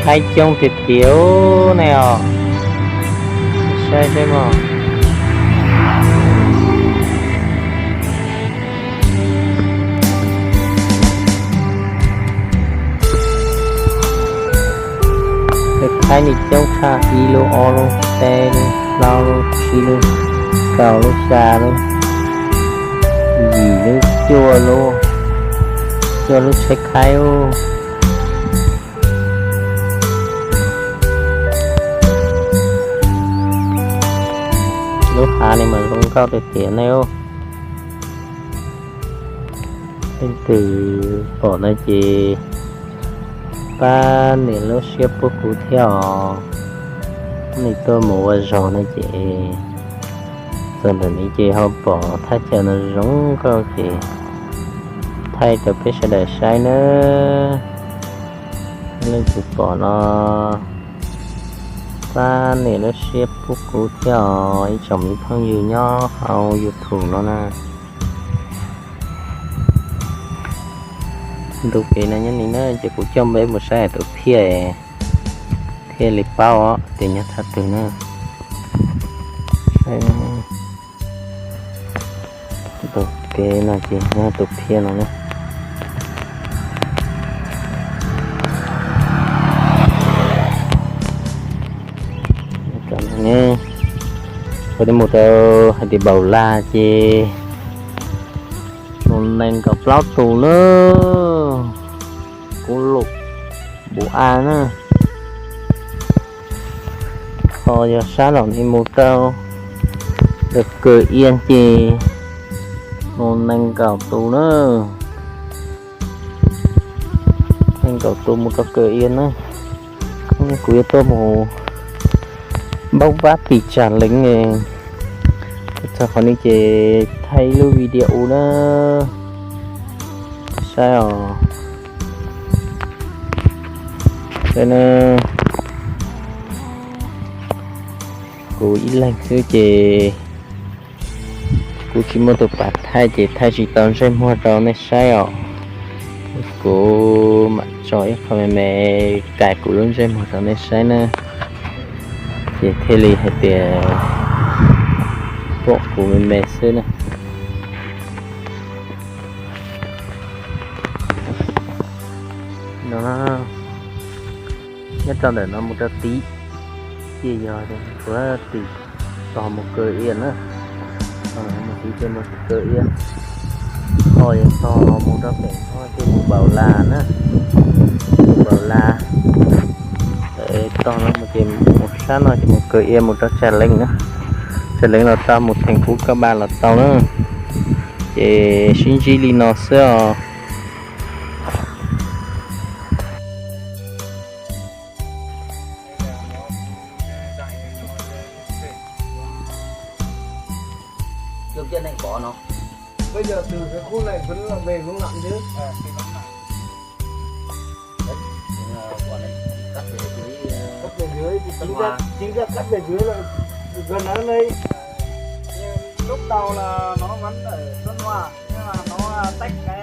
Thaib coob tiag tiag ne os. Saib saib mog. Peb Thaib ne coob tshaj, ib lub ob lub peb lub plaub lub tsib lub rau lub xya lub yim lub cuaj lub, cuaj lub tsheb Thaib ub. Lub hav ne mas zoo nkauj tiag tiag ne ub. Leej twg pom no ces pab nias lub siab pub kuv thiab os. Nws tuaj mus ua zog no ces txog ntawm no ces ho pom thaj chaw no zoo nkauj ces thaij rau peb sawv daws saib nawb. Leej twg pom no pab nias lub siab pub kuv thiab os ib tsoom me phooj ywg nyob hauv YouTube no na. Ntu kev no nyob ni na ces kuv coj peb mus saib tus phiaj, thiaj li paub os tias nyob thaj twg na. Ntu kev no ces nyob tus phiaj no na. Ua li mus rau hais tias Npaum Las ces mus nees nkaum plaub tus na. Kuv lub npum a na. Ho yog sab los ne mus rau Kaw Ia ces mus nees nkaum tus na. Nees nkaum tus mus rau Kaw Ia na. Kuv yuav tuaj mus Npaum Vas Pis Tsas Leev. Txog qhov no ces thaij ib lub video na. Saib os. Saib na. Kuv ib leeg xwb ces kuv tsis muaj tus pab thaij ces thaij tsis tau ntsej muag rau nej saib os. Kuv mam tso ib qho me me kais kuv lub ntsej muag rau nej saib na. Ces thiaj li hais tias pom kuv me me xwb na. No, nyob rau ntawm no mus rau tid, ces yog tus tim tog mus Kaw Ia na. Mus tid ces mus Kaw Ia, ho yog tog mus rau pem no ces mus Npaum Las na, mus Npaum Las. Tog no mus ces mus sab no ces mus Kaw Ia mus rau Tsas Leev na. Tsas Leev los tau, mus Theem Kuv Kab Npas los tau na. Ces sib ntsib li no xwb os. Bây giờ từ cái khu này Tuấn là về Móng Nậm chứ? Đấy, cắt về dưới, cắt về dưới thì chính ra, chính ra cắt về dưới là gần ở đây. Như lúc đầu là nó vẫn ở Xuân Hòa, nhưng mà nó tách cái